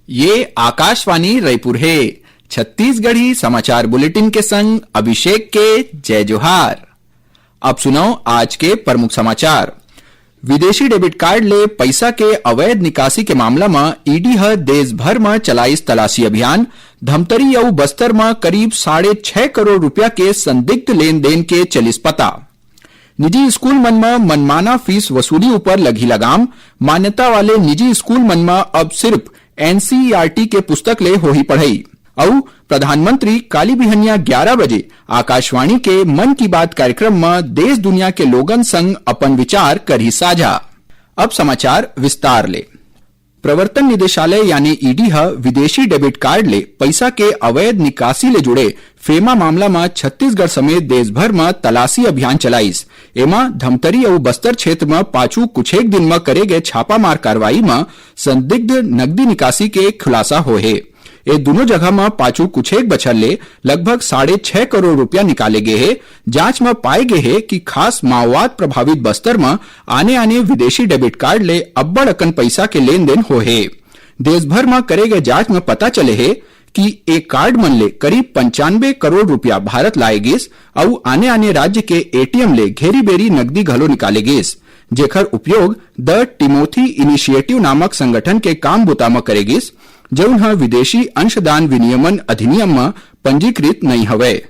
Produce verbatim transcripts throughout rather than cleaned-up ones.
ये आकाशवाणी रायपुर हे। छत्तीसगढ़ी समाचार बुलेटिन के संग अभिषेक के जय जोहार। अब सुनव आज के प्रमुख समाचार। विदेशी डेबिट कार्ड ले पइसा के अवैध निकासी के मामला म ईडी ह देश भर म चलाइस तलाशी अभियान। धमतरी अउ बस्तर म करीब साढ़े छह करोड़ रुपया के संदिग्ध लेन देन के चलिस पता। निजी स्कूल मन म मनमाना फीस वसूली ऊपर लगही लगाम। मान्यता वाले निजी स्कूल मन म अब सिर्फ एनसीईआरटी के पुस्तक ले होही पढ़ई। अउ प्रधानमंत्री काली बिहनिया ग्यारह बजे आकाशवाणी के मन की बात कार्यक्रम म देश दुनिया के लोगन संग अपन विचार करही साझा। अब समाचार विस्तार ले। प्रवर्तन निदेशालय यानी ईडी ह विदेशी डेबिट कार्ड ले पइसा के अवैध निकासी ले जुड़े फेमा मामला म छत्तीसगढ़ समेत देश भर म तलाशी अभियान चलाइस। एमा धमतरी अउ बस्तर क्षेत्र म पाछू कुछेक दिन म करे गए छापामार कार्रवाई म संदिग्ध नकदी निकासी के खुलासा होए हे। ए दुनों जगह म पाछू कुछेक बछर ले लगभग साढ़े छह करोड़ रुपया निकाले गे हे। जांच म पाए गे हे कि खास माओवाद प्रभावित बस्तर म आने-आने विदेशी डेबिट कार्ड ले अब्बड़ अकन पइसा के लेन-देन होए हे। देश भर म करे गए जांच म पता चले हे कि ए कार्ड मन ले करीब पंचानबे करोड़ रुपया भारत लाए गिस अउ आने-आने राज्य के एटीएम ले घेरी-बेरी नकदी घलो निकाले गिस, जेखर उपयोग द टिमोथी इनिशिएटिव नामक संगठन के काम बुता म करे गिस, जउन ह विदेशी अंशदान विनियमन अधिनियम म पंजीकृत नइ हवय।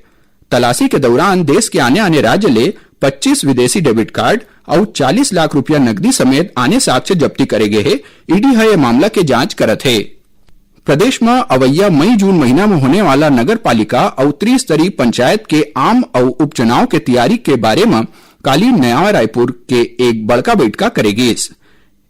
तलाशी के दौरान देश के आने-आने राज्य ले पच्चीस विदेशी डेबिट कार्ड अउ चालीस लाख रुपया नकदी समेत आने साक्ष्य जब्ती करे गे हे। ईडी ह ए मामला के जांच करत हे। प्रदेश म अवइया मई-जून महीना म होने वाला नगर पालिका अउ त्रिस्तरीय पंचायत के आम अउ उपचुनाव के तैयारी के बारे म काली नया रायपुर के एक बड़का बैठका करे गिस।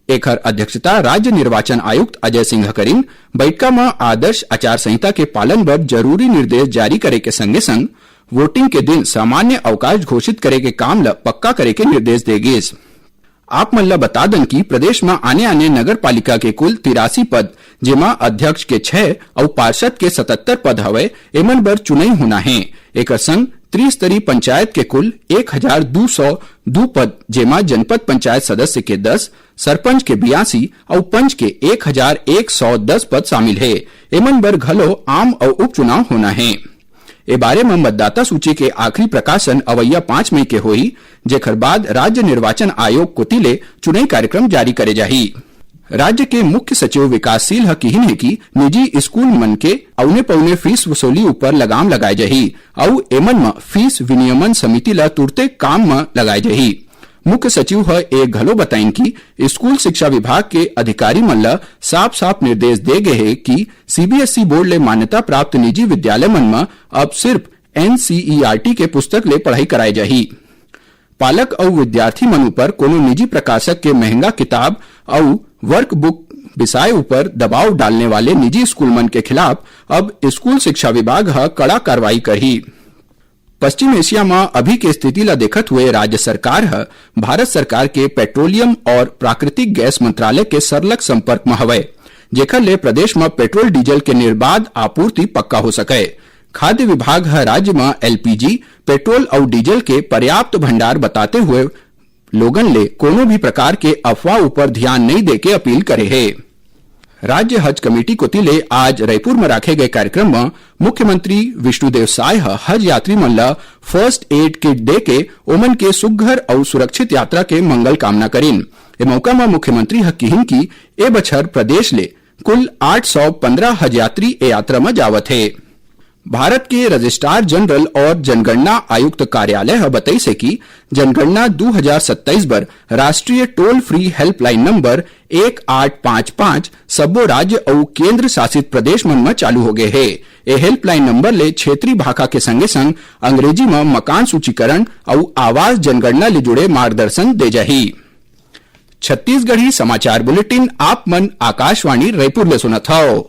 एखर अध्यक्षता राज्य निर्वाचन आयुक्त अजय सिंह करिन। बैठका म आदर्श आचार संहिता के पालन बर जरूरी निर्देश जारी करे के संगे संग वोटिंग के दिन सामान्य अवकाश घोषित करे के काम ल पक्का करे के निर्देश दे गिस। आप मन ल बता दन कि प्रदेश म आने-आने नगर पालिका के कुल तिरासी पद, जेमा अध्यक्ष के छह अउ पार्षद के सतहत्तर पद हवय, एमन बर चुनई होना हे। एकर संग त्रिस्तरीय पंचायत के कुल एक हजार दू सौ दू पद, जेमा जनपद पंचायत सदस्य के दस, सरपंच के बयासी अउ पंच के एक हजार एक सौ दस पद शामिल हे। एमन बर घलो आम अउ उपचुनाव होना हे। ए बारे म मतदाता सूची के आखिरी प्रकाशन अवइया पाँच मई के होही, जेखर बाद राज्य निर्वाचन आयोग कोति ले चुनई कार्यक्रम जारी करे जाही। राज्य के मुख्य सचिव विकासशील ह किहिन हे कि निजी स्कूल मन के औने पौने फीस वसूली ऊपर लगाम लगाए जाही अउ एमन म फीस विनियमन समिति ल तुरते काम म लगाए जाही। मुख्य सचिव ह ए घलो बताइन कि स्कूल शिक्षा विभाग के अधिकारी मन ल साफ-साफ निर्देश दे गे हे कि सीबीएसई बोर्ड ले मान्यता प्राप्त निजी विद्यालय मन म अब सिर्फ एनसीईआरटी के पुस्तक ले पढ़ाई कराए जाही। पालक अउ विद्यार्थी मन ऊपर कोनो निजी प्रकाशक के महंगा किताब अउ वर्कबुक बिसाए ऊपर दबाव डालने वाले निजी स्कूल मन के खिलाफ अब स्कूल शिक्षा विभाग ह कड़ा कार्रवाई करही। पश्चिम एशिया म अभी के स्थिति ल देखत हुए राज्य सरकार ह भारत सरकार के पेट्रोलियम और प्राकृतिक गैस मंत्रालय के सरलग संपर्क म हवय, जेखर ले प्रदेश म पेट्रोल डीजल के निर्बाध आपूर्ति पक्का हो सकय। खाद्य विभाग ह राज्य म एलपीजी, पेट्रोल अउ डीजल के पर्याप्त भंडार बताते हुए लोगन ले कोनो भी प्रकार के अफवाह ऊपर ध्यान नइ दे के अपील करे हे। राज्य हज कमेटी कोति ले आज रायपुर म राखे गए कार्यक्रम म मुख्यमंत्री विष्णुदेव साय ह हज यात्री मन ल फर्स्ट एड किट दे के ओमन के सुग्घर अउ सुरक्षित यात्रा के मंगल कामना करिन। ए मौका म मुख्यमंत्री ह किहिन कि ए बछर प्रदेश ले कुल आठ सौ पंद्रह हज यात्री ए यात्रा म जावत हे। भारत के रजिस्ट्रार जनरल और जनगणना आयुक्त कार्यालय ह बतइस हे कि जनगणना दू हजार सत्ताईस बर राष्ट्रीय टोल फ्री हेल्पलाइन नंबर एक आठ पाँच पाँच सब्बो राज्य अउ केंद्र शासित प्रदेश मन म चालू हो गए हे। ए हेल्पलाइन नंबर ले क्षेत्रीय भाखा के संगे संग अंग्रेजी म मकान सूचीकरण अउ आवास जनगणना ले जुड़े मार्गदर्शन दे जाही। छत्तीसगढ़ी समाचार बुलेटिन आप मन आकाशवाणी रायपुर ले सुनत हव।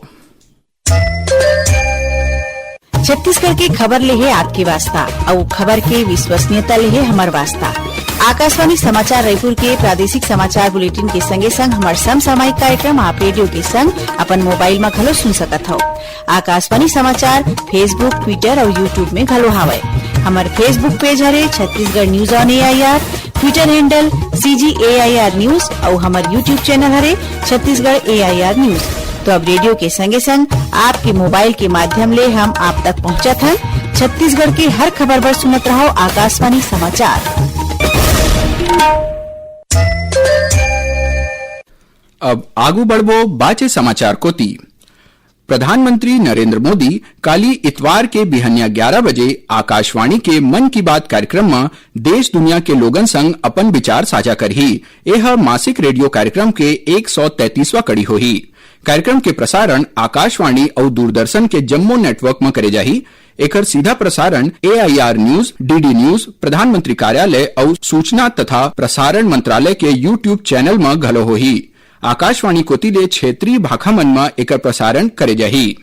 छत्तीसगढ़ के खबर ले हे आपके वास्ता, अउ खबर के विश्वसनीयता ले हे हमर वास्ता। आकाशवाणी समाचार रायपुर के प्रादेशिक समाचार बुलेटिन के संगे संग हमर समसामयिक कार्यक्रम आप रेडियो के संग अपन मोबाइल म घलो सुन सकत हव। आकाशवाणी समाचार Facebook, Twitter अउ YouTube में घलो हावय। हमर Facebook पेज हरे Chhattisgarh news on AIR, Twitter handle CG AIR news अउ हमर YouTube चैनल हरे छत्तीसगढ़ AIR news। तो अब रेडियो के संगे संग आपके मोबाइल के माध्यम ले हम आप तक पहुंचत हन। छत्तीसगढ़ के हर खबर बर सुनत रहो आकाशवाणी समाचार। अब आगू बढ़बो बाचे समाचार कोती। प्रधानमंत्री नरेंद्र मोदी काली इतवार के बिहनिया ग्यारा बजे आकाशवाणी के मन की बात कार्यक्रम म देश दुनिया के लोगन संग अपन विचार साझा करही। एह मासिक रेडियो कार्यक्रम के एक सौ तैंतीसवां कड़ी होही। कार्यक्रम के प्रसारण आकाशवाणी अउ दूरदर्शन के जम्मो नेटवर्क म करे जाही। एकर सीधा प्रसारण एआईआर न्यूज, डीडी न्यूज, प्रधानमंत्री कार्यालय अउ सूचना तथा प्रसारण मंत्रालय के YouTube चैनल म घलो होही। आकाशवाणी कोति ले क्षेत्रीय भाखा मन म एकर प्रसारण करे जाही।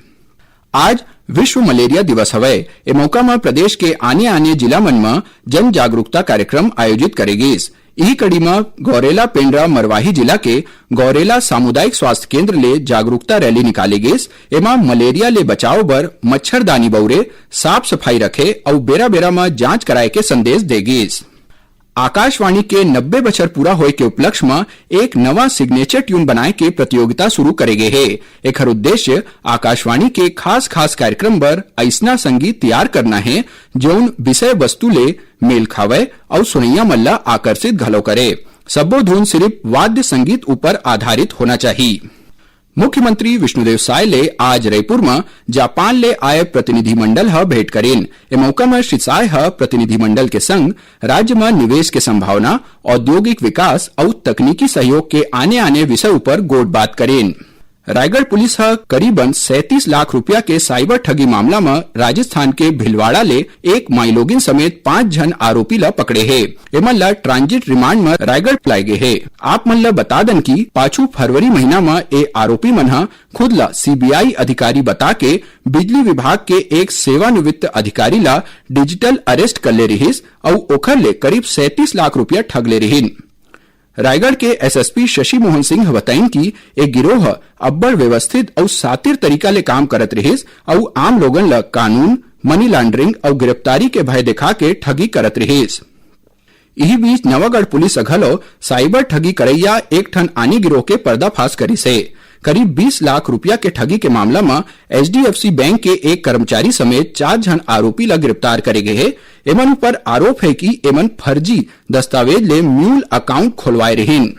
आज विश्व मलेरिया दिवस हवय। ए मौका म प्रदेश के आने-आने जिला मन म जन जागरूकता कार्यक्रम आयोजित करे गिस। इही कड़ी म गौरेला पेंड्रा मरवाही जिला के गौरेला सामुदायिक स्वास्थ्य केंद्र ले जागरूकता रैली निकाले गिस। एमा मलेरिया ले बचाव बर मच्छरदानी बउरे, साफ सफाई रखे अउ बेरा-बेरा म जांच कराए के संदेश दे गिस। आकाशवाणी के नब्बे बछर पूरा होए के उपलक्ष्य म एक नवा सिग्नेचर ट्यून बनाए के प्रतियोगिता शुरू करे गे हे। एखर उद्देश्य आकाशवाणी के खास-खास कार्यक्रम बर अइसना संगीत तैयार करना हे, जउन विषय वस्तु ले मेल खावय अउ सुनइया मन ल आकर्षित घलो करे। सब्बो धुन सिरिफ वाद्य संगीत ऊपर आधारित होना चाही। मुख्यमंत्री विष्णुदेव साय ले आज रईपुर म जापान ले आए प्रतिनिधिमंडल ह भेंट करिन। ए मौका म श्री साय ह प्रतिनिधिमंडल के संग राज्य म निवेश के संभावना, औद्योगिक विकास अउ तकनीकी सहयोग के आने-आने विषय उपर गोठ बात करिन। रायगढ़ पुलिस ह करीबन सैंतीस लाख रुपया के साइबर ठगी मामला म राजस्थान के भिलवाड़ा ले एक माईलोगिन समेत पांच झन आरोपी ल पकड़े हे। एमन ल ट्रांजिट रिमांड म रायगढ़ लाए गे हे। आप मन ल बता दन कि पाछू फरवरी महीना म ए आरोपी मन ह खुद ल सीबीआई अधिकारी बता के बिजली विभाग के एक सेवानिवृत्त अधिकारी ल डिजिटल अरेस्ट कर ले रिहिस अउ ओखर ले करीब सैंतीस लाख रुपया ठग ले रिहिन। रायगढ़ के एसएसपी शशि मोहन सिंह ह बताइन कि ए गिरोह ह अब्बड़ व्यवस्थित अउ सातिर तरीका ले काम करत रिहिस अउ आम लोगन ल कानून, मनी लांड्रिंग अउ गिरफ्तारी के भय देखा के ठगी करत रिहिस। इही बीच नवागढ़ पुलिस ह घलो साइबर ठगी करइया एक ठन आनी गिरोह के पर्दाफाश करिस हे। करीब बीस लाख रुपया के ठगी के मामला म एचडीएफसी बैंक के एक कर्मचारी समेत चार झन आरोपी ल गिरफ्तार करे गे हे। एमन ऊपर आरोप हे कि एमन फर्जी दस्तावेज ले म्यूल अकाउंट खोलवाए रिहिन।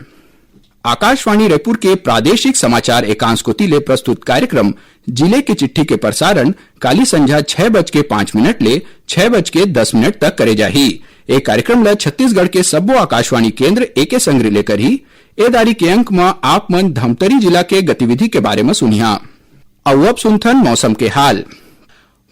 आकाशवाणी रायपुर के प्रादेशिक समाचार एकांश कोति ले प्रस्तुत कार्यक्रम जिले की चिट्ठी के प्रसारण काली संझा छह बज के पाँच मिनट ले छह बज के दस मिनट तक करे जाही। ए कार्यक्रम ल छत्तीसगढ़ के सब्बो आकाशवाणी केंद्र एके संग रिले करही। ए दारी के अंक म आप मन धमतरी जिला के गतिविधि के बारे म सुनिहा। अउ अब सुनथन मौसम के हाल।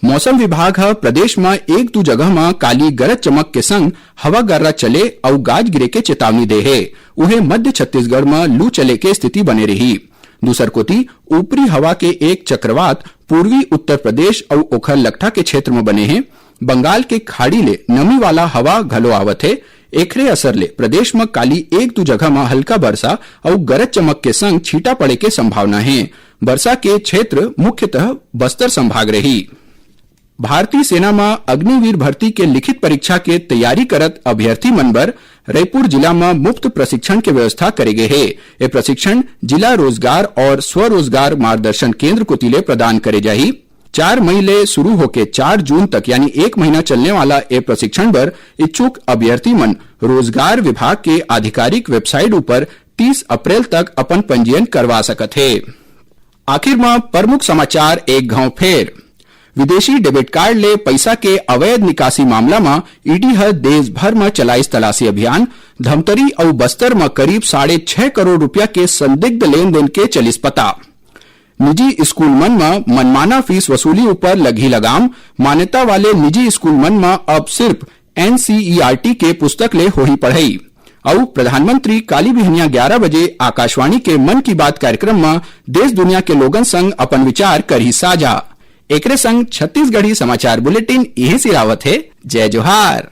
मौसम विभाग ह प्रदेश म एक दू जगह म काली गरज चमक के संग हवा गर्रा चले अउ गाज गिरे के चेतावनी दे हे। उहें, मध्य छत्तीसगढ़ म लू चले के स्थिति बने रही। दूसर कोति, ऊपरी हवा के एक चक्रवात पूर्वी उत्तर प्रदेश अउ ओखर लकठा के क्षेत्र म बने हे। बंगाल के खाड़ी ले नमी वाला हवा घलो आवत हे। एखरे असर ले प्रदेश म काली एक दू जगह म हल्का बरसा अउ गरज चमक के संग छींटा पड़े के संभावना हे। बरसा के क्षेत्र मुख्यतः बस्तर संभाग रही। भारतीय सेना म अग्निवीर भर्ती के लिखित परीक्षा के तैयारी करत अभ्यर्थी मन बर रईपुर जिला म मुफ्त प्रशिक्षण के व्यवस्था करे गे हे। ए प्रशिक्षण जिला रोजगार और स्वरोजगार मार्गदर्शन केंद्र कोति ले प्रदान करे जाही। चार मई ले शुरू होके चार जून तक, यानी एक महीना चलने वाला ए प्रशिक्षण बर इच्छुक अभ्यर्थी मन रोजगार विभाग के आधिकारिक वेबसाइट ऊपर तीस अप्रैल तक अपन पंजीयन करवा सकत हे। आखिर म प्रमुख समाचार एक घांव फेर। विदेशी डेबिट कार्ड ले पइसा के अवैध निकासी मामला म ईडी ह देश भर म चलाइस तलाशी अभियान। धमतरी अउ बस्तर म करीब साढ़े छह करोड़ रुपया के संदिग्ध लेन देन के चलिस पता। निजी स्कूल मन म मनमाना फीस वसूली ऊपर लगही लगाम। मान्यता वाले निजी स्कूल मन म अब सिर्फ एनसीईआरटी के पुस्तक ले होही पढ़ई। अउ प्रधानमंत्री काली बिहनिया ग्यारा बजे आकाशवाणी के मन की बात कार्यक्रम म देश दुनिया के लोगन संग अपन विचार करही साझा। एकरे संग छत्तीसगढ़ी समाचार बुलेटिन इही सिरावत हे। जय जोहार।